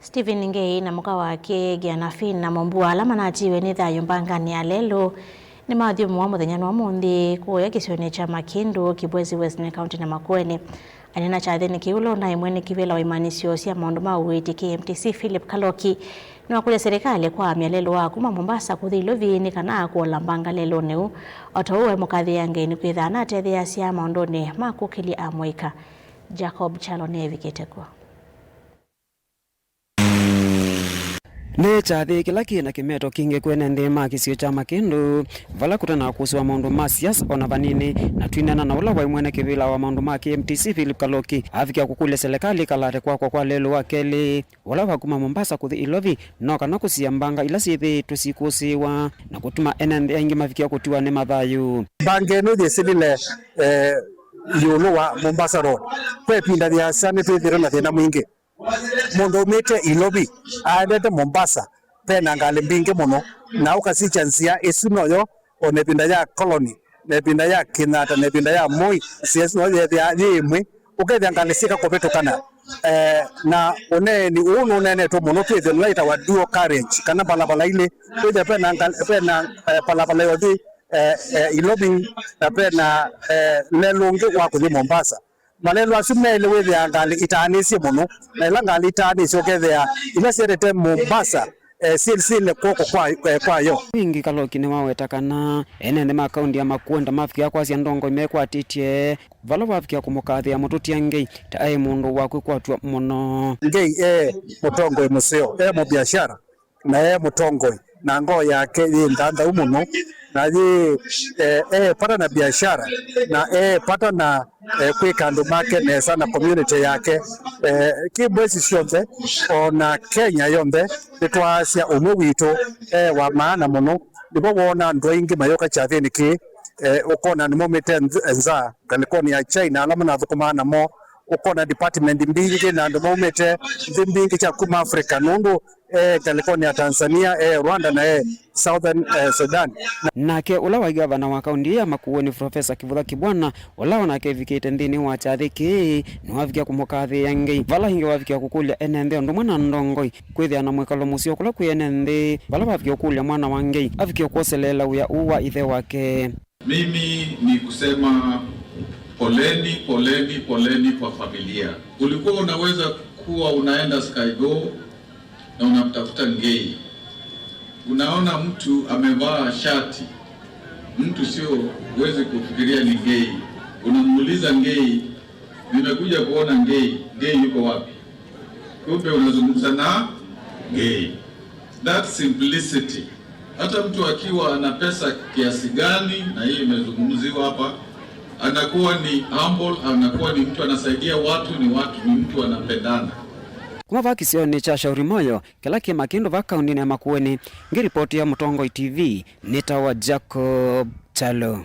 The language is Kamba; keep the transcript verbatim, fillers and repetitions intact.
Stephen Ngei na mũka wake Gianafina Mombua, ala manatiwe nĩ thayũ mbanganĩ ya lelũ, nĩmathyũmũa mũthenya wa ũmũnthĩ kũya kĩsionĩ kya Makindu, Kibwezi West, Nyeri County na Makueni. Aneena kyathĩnĩ kĩu, ũla ũnaĩ mwene kĩvĩla wa imanyĩsyo sya maũndũ ma ũiiti K M T C, Philip Kaloki, nĩwakũlya silikalĩ kwaamya lelũ wa kuma Mombasa kũthi Ilovi nĩ kana kũola mbanga lelũnĩ ũũ. O ta ũu, emũkathĩĩa Ngei nĩ kwĩtha anatetheeasya maũndũnĩ ma kũkĩlya amũika. Jacob Chalo nĩevikĩte kw'o. Nĩ kyathĩ kĩla kĩ na kĩmeto kingĩ kwĩ ene nthĩ ma kĩsio kya Makindu, vala kũtanakusĩwa maũndũ ma siasa o na vanini, na twinena na ũla waĩ mwene kĩvĩla wa maũndũ ma K M T C, Philip Kaloki, avikĩa kũkũlya silikalĩ ĩkalate kwakwa kwa lelũ wa kelĩ, ũla wa kuma Mombasa kũthi Ilovi, no kana kũsia mbanga ila syĩthĩĩtwe sikusĩĩwa na kũtuma ene nthĩ aingĩ mavikĩa kũtiwa nĩ mathayũ. Mbanga ĩno yĩsilile, eh, ĩũlũ wa Mombasa Road. Kwa ĩvinda yĩasa nĩtwĩthĩĩtwe na thĩna mwingĩ. Mũndũ aumĩte Ilovi aendete Mombasa, ve na ngalĩ mbingĩ mũno, na ũkasikya nzĩa ĩsu noyo o na ĩvinda ya koloni, na ĩvinda ya Kenyatta, na ĩvinda ya Moi, nzĩa ĩsu noyo yeethĩaa yĩ ĩmwe, ũkethĩa ngalĩ syĩka kũvĩtũkana. Eh, na ũneeni ũũ nũneenetwe mũno twĩthĩwe nĩla ĩtawa dual carriage, kana valavalanĩ, wĩthĩwe ve na ngal-, ve na, eh, valavala yothi, eh, eh, Ilovi, na ve na, eh, lelũ ũngĩ wa kũthi Mombasa. Malelũ asu melĩ wĩthĩaa ngalĩ itaanĩsye mũno, na ĩla ngalĩ itaanĩsye ũkethĩa ila syendete Mombasa, eh, syĩlĩsĩle kw'oko kwa, eh, kwayo. Ĩngĩ Kaloki nĩwaweta kana ene nthĩ ma kaunti ya Makueni mavikĩa kwasya ndongoi mekwatĩtye vala wavikĩa kũmũkathĩa mũtũtia Ngei ta aĩ mũndũ wa kwĩkwatw'a mũno. Ngei e mũtongoi mũseo, e mũbiashara, na e mũtongoi, na ngoo yake yĩ nthanthau mũno, na yĩ, eh, e vata na biashara, na e vata na, eh, kwĩka andũ make nesa na community yake. Eh, Kibwezi syonthe, o na Kenya yonthe, nĩtwaasya ũmwe witũ e wa maana mũno. Nĩvo woona andũ aingĩ mayũka kyathĩnĩ kĩĩ, eh, ũkona nĩmaumĩte nth-, nza ngalĩkonĩ ya China, ala manathũkũmaa namo, ũkona department mbingĩ na andũ maumĩte nthĩ mbingĩ kya kuma Africa, nũndũ e ngalĩkonĩ ya Tanzania, e Rwanda, na e Southern, eh, Sudan. Nake ũla waĩ gavana wa kaunti ya Makueni, Professor Kivutha Kibwana, ũla o nake evikĩte nthĩnĩ wa kyathĩ kĩĩ, nĩwavikĩa kũmũkathĩĩa Ngei. Vala ĩngĩ wavikĩa kũkũlya ene nthĩ ũndũ ũmwe na ndongoi kwĩthĩa na mwĩkalo mũseo kũla kwĩ ene nthĩ, vala wavikĩa kũkũlya mwana wa Ngei avikĩa kwoseleela wĩa ũũ wa ĩthe wake. Mimi ni kusema poleni, poleni, poleni kwa familia. Ulikuwa unaweza kuwa unaenda Sky Go na unamtafuta Ngei. Unaona mtu amevaa shati, mtu sio, huwezi kufikiria ni Ngei. Unamuuliza Ngei, "Nimekuja kuona Ngei, Ngei yuko wapi?" Kumbe unazungumza na Ngei. That simplicity. Hata mtu akiwa ana pesa kiasi gani, na hii imezungumziwa hapa, anakuwa ni humble, anakuwa ni mtu anasaidia watu, ni watu, ni mtu anapendana. Kuma vaa kĩsionĩ kya Shauri Moyo, kĩla kĩ Makindu vaa kauntinĩ ya Makueni, ngĩripoti ya Mũtongoi T V, nĩtawa Jacob Chalo.